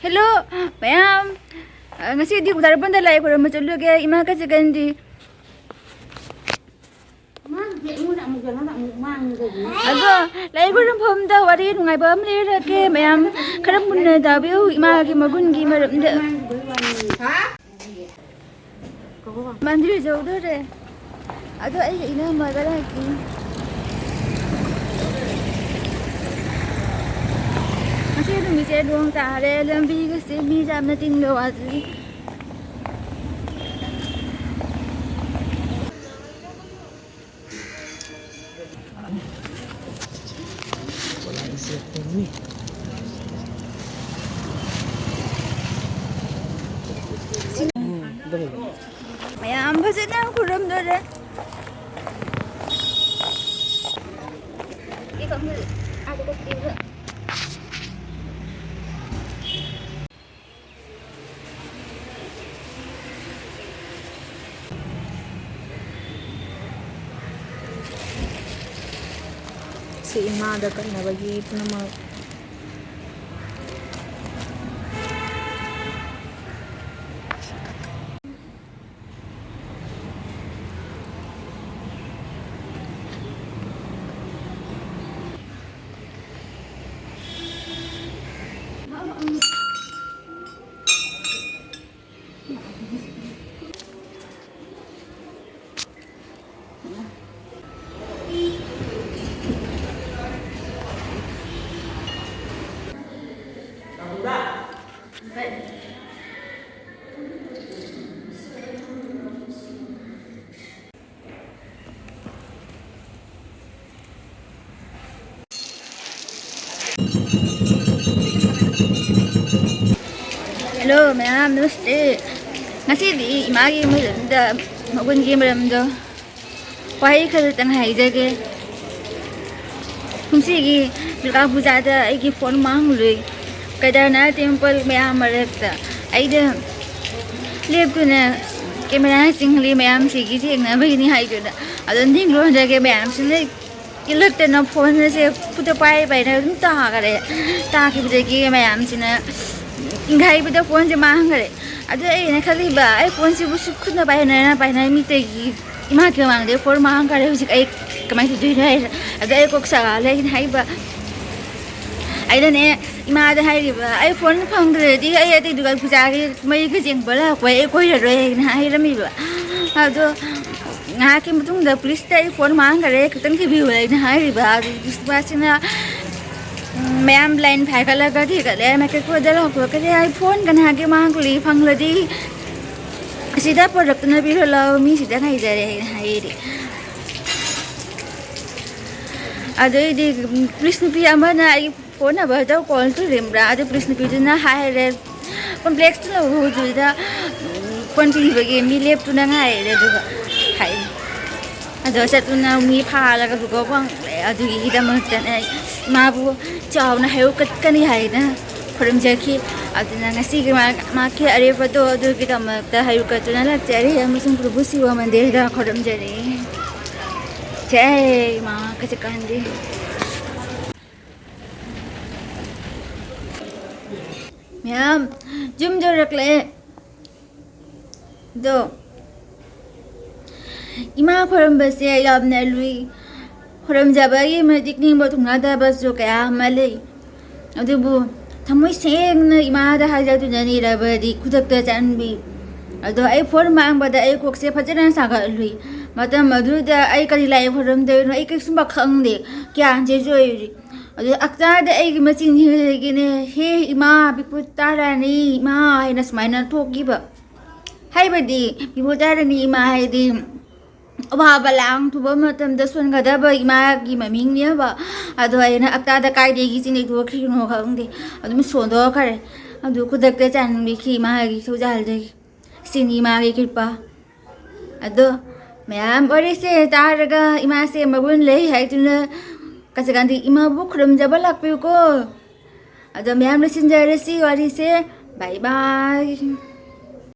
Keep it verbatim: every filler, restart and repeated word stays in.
Hello ꯃꯌꯥꯝ, ꯑ, ꯉꯁꯤꯗꯤ ꯎꯗꯥꯔꯕꯟꯗ ꯂꯥꯏ ꯈꯨꯔꯨꯝꯕ ꯆꯠꯂꯨꯒꯦ, ꯏꯃꯥ ꯀꯆꯤꯀꯟꯗꯤ꯫ ꯃꯥꯒꯤ ꯕꯦꯛ ꯑꯩꯉꯣꯟꯗ ꯑꯃꯨꯛ ꯌꯦꯡꯉꯒ ꯑꯃꯨꯛ ꯃꯥꯡꯉꯤ ꯀꯩꯒꯤꯅꯣ? ꯑꯗꯣ ꯂꯥꯏ ꯈꯨꯔꯨꯝꯐꯝꯗ ꯋꯥꯔꯤ ꯅꯨꯡꯉꯥꯏꯕ ꯑꯃ ꯂꯤꯔꯛꯀꯦ ꯃꯌꯥꯝ, ꯈꯔ ꯃꯨꯟꯅ ꯇꯥꯕꯤꯌꯨ ꯏꯃꯥꯒꯤ ꯃꯒꯨꯟꯒꯤ ꯃꯔꯝꯗ꯫ ꯃꯥꯡꯈꯤꯕꯩ ꯋꯥꯅꯤ꯫ ꯍꯥ? ꯃꯟꯗꯤꯔ ꯌꯧꯗꯣꯔꯦ꯫ ꯑꯗꯣ ꯑꯩꯒ ꯏꯅꯝꯃꯒ ꯂꯥꯛꯀꯦ꯫ ꯉꯁꯤ ꯅꯨꯃꯤꯠꯁꯦ ꯅꯣꯡ ꯇꯥꯔꯦ, ꯂꯝꯕꯤꯒꯁꯦ ꯃꯤ ꯌꯥꯝꯅ ꯇꯤꯟꯕ ꯋꯥꯠꯂꯤ꯫ ꯃꯌꯥꯝ ꯐꯖꯅ ꯈꯨꯔꯨꯝꯗꯣꯔꯦ꯫ ꯁꯤ ꯏꯃꯥꯗ ꯀꯠꯅꯕꯒꯤ ꯄꯨꯝꯅꯃꯛ꯫ Hello ꯃꯌꯥꯝ, ꯅꯃꯁꯇꯦ꯫ ꯉꯁꯤꯗꯤ ꯏꯃꯥꯒꯤ ꯃꯔꯝꯗ, ꯃꯒꯨꯟꯒꯤ ꯃꯔꯝꯗꯣ ꯋꯥꯍꯩ ꯈꯔꯇꯪ ꯍꯥꯏꯖꯒꯦ꯫ ꯀꯨꯝꯁꯤꯒꯤ ꯗꯨꯔꯒꯥ ꯄꯨꯖꯥꯗ ꯑꯩꯒꯤ ꯐꯣꯟ ꯃꯥꯡꯂꯨꯏ꯫ ꯀꯦꯗꯥꯔꯅꯥꯊ ꯇꯦꯝꯄꯜ ꯃꯌꯥꯝ ꯃꯔꯛꯇ ꯑꯩꯗ ꯂꯦꯞꯇꯨꯅ ꯀꯦꯃꯦꯔꯥꯅ ꯆꯤꯡꯂꯤ ꯃꯌꯥꯝꯁꯤꯒꯤ ꯊꯦꯡꯅꯕꯒꯤꯅꯤ ꯍꯥꯏꯗꯨꯅ꯫ ꯑꯗꯣ ꯅꯤꯡꯕ ꯍꯟꯖꯒꯦ ꯃꯌꯥꯝꯁꯤꯅ ꯏꯜꯂꯛꯇꯅ ꯐꯣꯟ ꯑꯁꯦ ꯈꯨꯠꯇ ꯄꯥꯏ ꯄꯥꯏꯅ ꯑꯗꯨꯝ ꯇꯥꯈꯔꯦ꯫ ꯇꯥꯈꯤꯕꯗꯒꯤ ꯃꯌꯥꯝꯁꯤꯅ ꯏꯪꯈꯥꯏꯕꯗ ꯐꯣꯟꯁꯦ ꯃꯥꯡꯈ꯭ꯔꯦ꯫ ꯑꯗꯨ ꯑꯩꯅ ꯈꯜꯂꯤꯕ, ꯑꯩ ꯐꯣꯟꯁꯤꯕꯨ ꯁꯨ ꯈꯨꯠꯅ ꯄꯥꯏꯅ ꯄꯥꯏꯅ ꯃꯤꯇꯩꯒꯤ ꯏꯃꯥꯒꯤ ꯃꯃꯥꯡꯗ ꯐꯣꯟ ꯃꯥꯡꯈ꯭ꯔꯦ, ꯍꯧꯖꯤꯛ ꯑꯩ ꯀꯃꯥꯏꯅ ꯇꯧꯗꯣꯏꯅꯣ ꯍꯥꯏꯅ꯫ ꯑꯗ ꯑꯩ ꯀꯣꯛ ꯁꯥꯒꯠꯂꯦ꯫ ꯑꯩꯅ ꯍꯥꯏꯕ, ꯑꯩꯅꯅꯦ ꯏꯃꯥꯗ ꯍꯥꯏꯔꯤꯕ, "ꯑꯩ ꯐꯣꯟ ꯐꯪꯗ꯭ꯔꯗꯤ ꯑꯩ ꯑꯇꯩ ꯗꯨꯀꯥꯟ ꯄꯨꯖꯥꯒꯤ ꯃꯩꯒ ꯌꯦꯡꯕ ꯂꯥꯛꯄ ꯑꯩ ꯀꯣꯏꯔꯔꯣꯏ" ꯍꯥꯏꯅ ꯍꯥꯏꯔꯝꯃꯤꯕ꯫ ꯑꯗꯣ ꯉꯥꯏꯍꯥꯛꯀꯤ ꯃꯇꯨꯡꯗ ꯄꯨꯂꯤꯁꯇ "ꯑꯩ ꯐꯣꯟ ꯃꯥꯡꯈꯔꯦ, ꯈꯤꯇꯪ ꯊꯤꯕꯤꯌꯨ" ꯍꯥꯏꯅ ꯍꯥꯏꯔꯤꯕ꯫ ꯑꯗꯨ ꯄꯨꯂꯤꯁ ꯅꯨꯄꯥꯁꯤꯅ, ꯎꯝ, ꯃꯌꯥꯝ ꯂꯥꯏꯟ ꯐꯥꯏꯒꯠꯂꯒ ꯊꯤꯒꯠꯂꯦ, ꯃꯥꯏꯀ꯭ꯔꯣꯐꯣꯟꯗ ꯂꯥꯎꯊꯣꯔꯛꯀꯅꯤ, "ꯑꯩ ꯐꯣꯟ ꯀꯅꯥꯒꯤ ꯃꯥꯡꯈ꯭ꯔꯤ? ꯐꯪꯂꯗꯤ ꯑꯁꯤꯗ ꯄꯨꯔꯛꯇꯨꯅ ꯄꯤꯔꯣ ꯂꯥꯎ, ꯃꯤꯁꯤꯗ ꯉꯥꯏꯖꯔꯦ" ꯍꯥꯏꯅ ꯍꯥꯏꯔꯤ꯫ ꯑꯗꯩꯗꯤ, ꯎꯝ, ꯄꯨꯂꯤꯁ ꯅꯨꯄꯤ ꯑꯃꯅ ꯑꯩꯒꯤ ꯐꯣꯟ ꯅꯝꯕꯔꯗ ꯀꯣꯜ ꯇꯧꯔꯤꯕ꯭ꯔꯥ? ꯑꯗꯨ ꯄꯨꯂꯤꯁ ꯅꯨꯄꯤꯗꯨꯅ ꯍꯥꯏꯔꯦ, "ꯀꯣꯝꯄ꯭ꯂꯦꯛꯁꯇ ꯂꯧꯔꯨꯗꯨꯗ, ꯎꯝ, ꯐꯣꯟ ꯄꯤꯕꯒꯤ ꯃꯤ ꯂꯦꯞꯇꯨꯅ ꯉꯥꯏꯔꯦ" ꯑꯗꯨꯒ ꯍꯥꯏ꯫ ꯑꯗꯣ ꯆꯠꯇꯨꯅ ꯃꯤ ꯐꯥꯔꯒ ꯑꯗꯨꯒ ꯋꯥꯡꯂꯦ꯫ ꯑꯗꯨꯒꯤꯗꯃꯛꯇꯅꯦ ꯃꯥꯕꯨ ꯆꯥꯎꯅ ꯍꯩꯔꯨꯛ ꯀꯠꯀꯅꯤ ꯍꯥꯏꯅ ꯈꯨꯔꯨꯝꯖꯈꯤ꯫ ꯑꯗꯨꯅ ꯉꯁꯤꯒꯤ ꯃꯥ-, ꯃꯍꯥꯛꯀꯤ ꯑꯔꯦꯞꯄꯗꯣ ꯑꯗꯨꯒꯤꯗꯃꯛꯇ ꯍꯩꯔꯨꯛ ꯀꯠꯇꯨꯅ ꯂꯥꯛꯆꯔꯤ ꯑꯃꯁꯨꯡ ꯄ꯭ꯔꯚꯨ ꯁꯤꯕ ꯃꯟꯗꯤꯔꯗ ꯈꯨꯔꯨꯝꯖꯔꯤ꯫ ꯖꯩ ꯃꯥ ꯀꯆꯤꯀꯥꯟꯗꯤ꯫ ꯃꯌꯥꯝ ꯌꯨꯝ ꯌꯧꯔꯛꯂꯦ꯫ ꯑꯗꯣ ꯏꯃꯥ ꯈꯣꯏꯔꯝꯕꯁꯦ ꯌꯥꯝꯅ ꯂꯨꯏ꯫ ꯈꯣꯏꯔꯝꯖꯕꯒꯤ ꯃꯇꯤꯛ ꯅꯤꯡꯕ ꯊꯨꯡꯅꯗꯕꯁꯨ ꯀꯌꯥ ꯑꯃ ꯂꯩ꯫ ꯑꯗꯨꯕꯨ ꯊꯃꯣꯏ ꯁꯦꯡꯅ ꯏꯃꯥꯗ ꯍꯥꯏꯖꯗꯨꯅ ꯅꯤꯔꯕꯗꯤ ꯈꯨꯗꯛꯇ ꯆꯥꯟꯕꯤ꯫ ꯑꯗꯣ ꯑꯩ ꯐꯣꯟ ꯃꯥꯡꯕꯗ ꯑꯩ ꯀꯣꯛꯁꯦ ꯐꯖꯅ ꯁꯥꯒꯠꯂꯨꯏ꯫ ꯃꯇꯝ ꯑꯗꯨꯗ ꯑꯩ ꯀꯔꯤ ꯂꯥꯏ ꯈꯣꯏꯔꯝꯗꯣꯏꯅꯣ ꯑꯩ ꯀꯩꯁꯨꯝꯕ ꯈꯪꯗꯦ꯫ ꯒ꯭ꯌꯥꯟꯁꯦ ꯆꯣꯏꯔꯤ꯫ ꯑꯗꯨ ꯑꯛꯇꯥꯗ ꯑꯩꯒꯤ ꯃꯆꯤꯟ ꯍꯦꯛ ꯂꯩꯒꯦꯅꯦ, "ꯍꯦ ꯏꯃꯥ, ꯕꯤꯄꯨ ꯇꯥꯔꯥꯅꯤ ꯏꯃꯥ" ꯍꯥꯏꯅ ꯁꯨꯃꯥꯏꯅ ꯊꯣꯛꯈꯤꯕ꯫ ꯍꯥꯏꯕꯗꯤ ꯕꯤꯄꯨ ꯇꯥꯔꯥꯅꯤ ꯏꯃꯥ ꯍꯥꯏꯗꯤ ꯑꯋꯥꯕ ꯂꯥꯡ ꯊꯨꯕ ꯃꯇꯝꯗ ꯁꯣꯟꯒꯗꯕ ꯏꯃꯥꯒꯤ ꯃꯃꯤꯡꯅꯦꯕ꯫ ꯑꯗꯣ ꯑꯩꯅ ꯑꯛꯇꯥꯗ ꯀꯥꯏꯗꯒꯤ ꯆꯤꯡ ꯂꯩꯊꯣꯛꯈ꯭ꯔꯤꯅꯣ ꯈꯪꯗꯦ, ꯑꯗꯨꯝ ꯁꯣꯟꯗꯣꯛꯈ꯭ꯔꯦ꯫ ꯑꯗꯨ ꯈꯨꯗꯛꯇ ꯆꯥꯟꯕꯤꯈꯤ ꯏꯃꯥꯒꯤ ꯊꯧꯖꯥꯜꯗꯒꯤ꯫ ꯁꯤꯅꯤ ꯏꯃꯥꯒꯤ ꯀ꯭ꯔꯤꯄꯥ꯫ ꯑꯗꯣ ꯃꯌꯥꯝ ꯋꯥꯔꯤꯁꯦ ꯇꯥꯔꯒ ꯏꯃꯥꯁꯦ ꯃꯒꯨꯟ ꯂꯩ ꯍꯥꯏꯗꯨꯅ ꯀꯆꯤꯀꯥꯟꯗꯤ ꯏꯃꯥꯕꯨ ꯈꯨꯔꯨꯝꯖꯕ ꯂꯥꯛꯄꯤꯌꯨꯀꯣ꯫ ꯑꯗꯣ ꯃꯌꯥꯝ ꯂꯣꯏꯁꯤꯟꯖꯔꯁꯤ ꯋꯥꯔꯤꯁꯦ꯫ ꯕꯥꯏ ꯕꯥꯏ꯫